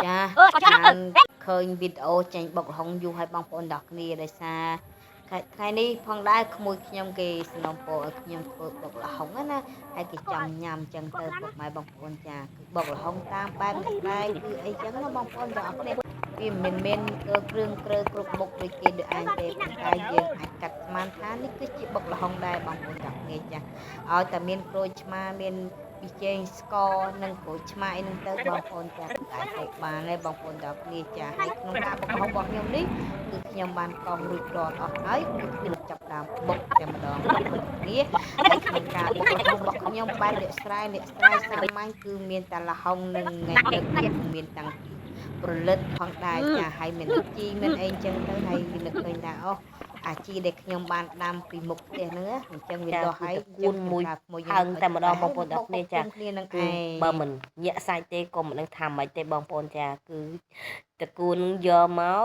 ចាបានឃើញវីដេអូចេញបុកល្ហុងយូរឲ្យបងប្អូនទាំងគ្នាដោយសារថ្ងៃនេះផងដែរក្មួយខ្ញុំគេសំណូមពរឲ្យខ្ញុំធ្វើបុកល្ហុងណាហើយគេចង់ញ៉ាំចឹងទៅពុកម៉ែបងប្អូនចាគឺបុកល្ហុងតាមបែបអ្នកស្រែគឺអីចឹងណាបងប្អូនទាំងអស់គ្នាវាមិនមែនគ្រឿងគ្រើគ្រប់មុខដូចគេដូចឯងទេប៉ុន្តែយើងអាចកាត់ស្មានថានេះគឺជាបុកល្ហុងដែរបងប្អូនទាំងគ្នាចាឲ្យតែមានក្រូចឆ្មាមានប៊ីចេងស្ករនិងក្រូចឆ្មាអីហ្នឹងទៅបងប្អូនចាគឺអាចហូបបានហើយបងប្អូនទាំងគ្នាចាហើយក្នុងការបុកល្ហុងរបស់ខ្ញុំនេះគឺខ្ញុំបានកោសរួចរាល់អស់ហើយគឺខ្ញុំចាប់ដើមបុកតែម្ដងបងប្អូនទាំងគ្នាហើយក្នុងការបុកល្ហុងរបស់ខ្ញុំបែបអ្នកស្រែអ្នកស្រែសាមញ្ញគឺមានតែល្ហុងនិងថ្ងៃនេះគឺមានតាំងពីព្រលិតផងដែរចាហើយមានជីមានអីចឹងទៅហើយនឹកឃើញថាអូអាជីដែលខ្ញុំបានដាំពីមុខផ្ទះហ្នឹងអញ្ចឹងវា ចា ដោះហើយ គឺតកួនមួយផើងតែម្ដងបងប្អូនទាំងគ្នាចា គ្នានឹង គឺ ឯង បើមិនញាក់សាច់ទេក៏មិនដឹងថាម៉េចទេបងប្អូនចាគឺតកួននឹងយកមក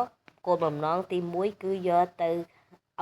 គោលបំណងទី1គឺយកទៅ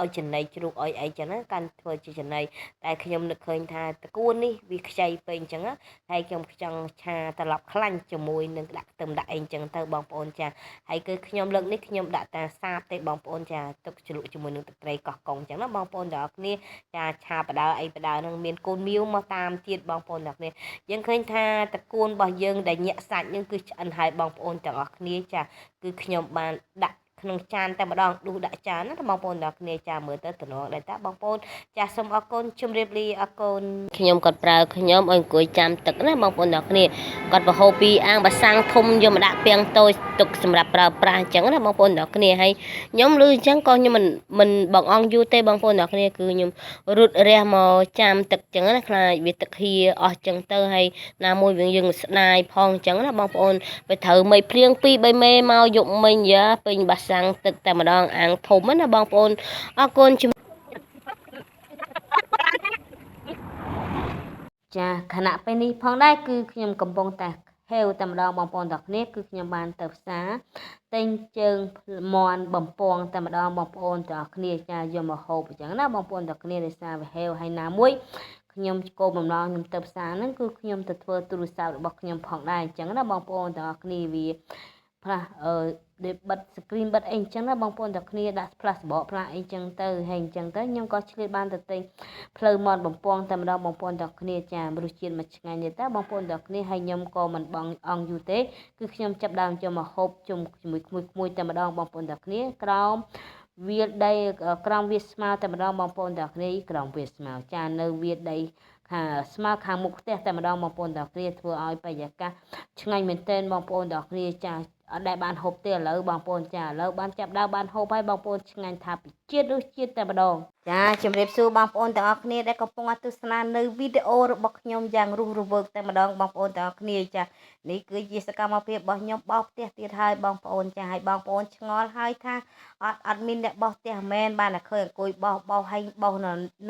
ឲ្យចំណីជ្រូកឲ្យអីចឹងណាកាន់ធ្វើជាចំណីតែខ្ញុំនឹកឃើញថាតកួននេះវាខ្ចីពេកអញ្ចឹងណាហើយខ្ញុំចង់ឆាត្រឡប់ខ្លាញ់ជាមួយនឹងដាក់ខ្ទឹមដាក់អីចឹងទៅបងប្អូនចាហើយគឺខ្ញុំលើកនេះខ្ញុំដាក់តាសាបទេបងប្អូនចាទុកជ្លក់ជាមួយនឹងទឹកត្រីកោះកុងចឹងណាបងប្អូនទាំងអស់គ្នាចាឆាបដើអីបដើនឹងមានកូនមៀវមកតាមទៀតបងប្អូនទាំងអស់គ្នាយើងឃើញថាតកួនរបស់យើងដែលញាក់សាច់នឹងគឺឆ្អិនហើយបងប្អូនទាំងអស់គ្នាចាគឺខ្ញុំបានដាក់ក្នុងចានតែម្ដងដួសដាក់ចានណាបងប្អូនទាំងគ្នាចាមើលទៅតំណងដែរតាបងប្អូនចាសូមអរគុណជម្រាបលាអរគុណខ្ញុំគាត់ប្រើខ្ញុំឲ្យអង្គុយចាំទឹកណាបងប្អូនទាំងគ្នាគាត់ប្រហូរពីអាងបាសាំងធំយកមកដាក់ពាំងតូចទុកសម្រាប់ប្រើប្រាស់អញ្ចឹងណាបងប្អូនទាំងគ្នាហើយខ្ញុំឮអញ្ចឹងក៏ខ្ញុំមិនបងអង្គយូរទេបងប្អូនទាំងគ្នាគឺខ្ញុំរត់រះមកចាំទឹកអញ្ចឹងណាខ្លាចវាទឹកហៀអស់អញ្ចឹងទៅហើយណាមួយវាយើងស្ដាយផងអញ្ចឹងណាបងប្អូន ไปត្រូវមីភ្លៀង2 3មេមកយប់មិញយ៉ាពេញបាសាំងទឹកតែម្ដងអាងធំណាបងប្អូនអរគុណជំ ចាខណៈពេលនេះផងដែរគឺខ្ញុំកំពុងតែហេវតែម្ដងបងប្អូនទាំងគ្នាគឺខ្ញុំបានទៅផ្សារទិញជើងមន់បំពងតែម្ដងបងប្អូនទាំងគ្នាចាយកមកហូបអញ្ចឹងណាបងប្អូនទាំងគ្នាដោយសារវាហេវហើយណាមួយខ្ញុំគោលបំណងខ្ញុំទៅផ្សារហ្នឹងគឺខ្ញុំទៅធ្វើទូរស័ព្ទរបស់ខ្ញុំផងដែរអញ្ចឹងណាបងប្អូនទាំងគ្នាវាផ្លាស់អឺដែលបិទ screen បិទអីអញ្ចឹងណាបងប្អូនទាំងគ្នាដាក់ផ្លាស់សបកផ្លាស់អីអញ្ចឹងទៅហើយអញ្ចឹងទៅខ្ញុំក៏ឆ្លៀតបានទៅទិញ ផ្លូវមាត់បំពងតែម្ដងបងប្អូនទាំងគ្នាចារសជាតិមកឆ្ងាញ់ទេតាបងប្អូនទាំងគ្នាហើយខ្ញុំក៏មិនបងអង្គយូរទេគឺខ្ញុំចាប់ដើមយកមកហូបជុំជាមួយក្មួយៗតែម្ដងបងប្អូនទាំងគ្នាក្រោមវាលដីក្រោមវាស្មៅតែម្ដងបងប្អូនទាំងគ្នាក្រោមវាស្មៅចានៅវាលដីខាស្មៅខាងមុខផ្ទះតែម្ដងបងប្អូនទាំងគ្នាធ្វើឲ្យបរិយាកាសឆ្ងាញ់មែនទែនបងប្អូនទាំងគ្នាចាអត់ដែលបានហូបទេឥឡូវបងប្អូនចាឥឡូវបានចាប់ដើមបានហូបហើយបងប្អូនឆ្ងាញ់ថាពីជាតិរសជាតិតែម្ដងចាជំរាបសួរបងប្អូនទាំងអស់គ្នាដែលកំពុងទស្សនានៅវីដេអូរបស់ខ្ញុំយ៉ាងរស់រវើកតែម្ដងបងប្អូនទាំងអស់គ្នាចានេះគឺជាសកម្មភាពរបស់ខ្ញុំបោសផ្ទះទៀតហើយបងប្អូនចាឲ្យបងប្អូនឆ្ងល់ហើយថាអត់មានអ្នកបោសផ្ទះមែនបានតែឃើញអង្គុយបោសបោសហើយបោស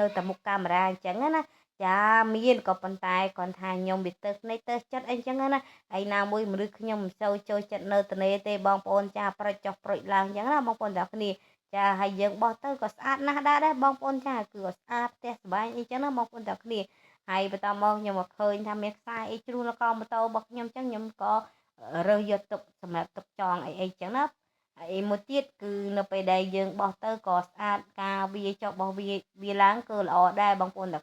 នៅតែមុខកាមេរ៉ាអញ្ចឹងណាចាមានក៏ប៉ុន្តែគាត់ថាខ្ញុំវាទៅភ្នែកទៅចិត្តអីចឹងណាហើយណាមួយមនុស្សខ្ញុំមិនសូវចូលចិត្តនៅតនេទេបងប្អូនចាប្រុចចុះប្រុចឡើងអញ្ចឹងណាបងប្អូនទាំងគ្នាចាហើយយើងបោះទៅក៏ស្អាតណាស់ដែរដែរបងប្អូនចាគឺក៏ស្អាតផ្ទះសប្បាយអីចឹងណាបងប្អូនទាំងគ្នាហើយបន្តមកខ្ញុំក៏ឃើញថាមានខ្សែអីជ្រុះនៅកម៉ូតូរបស់ខ្ញុំចឹងខ្ញុំក៏រើសយកទុកសម្រាប់ទុកចងអីអីចឹងណាហើយមួយទៀតគឺនៅពេលដែលយើងបោះទៅក៏ស្អាតការវាចុះបោះវាវាឡើងគឺល្អដែរបងប្អូនទាំង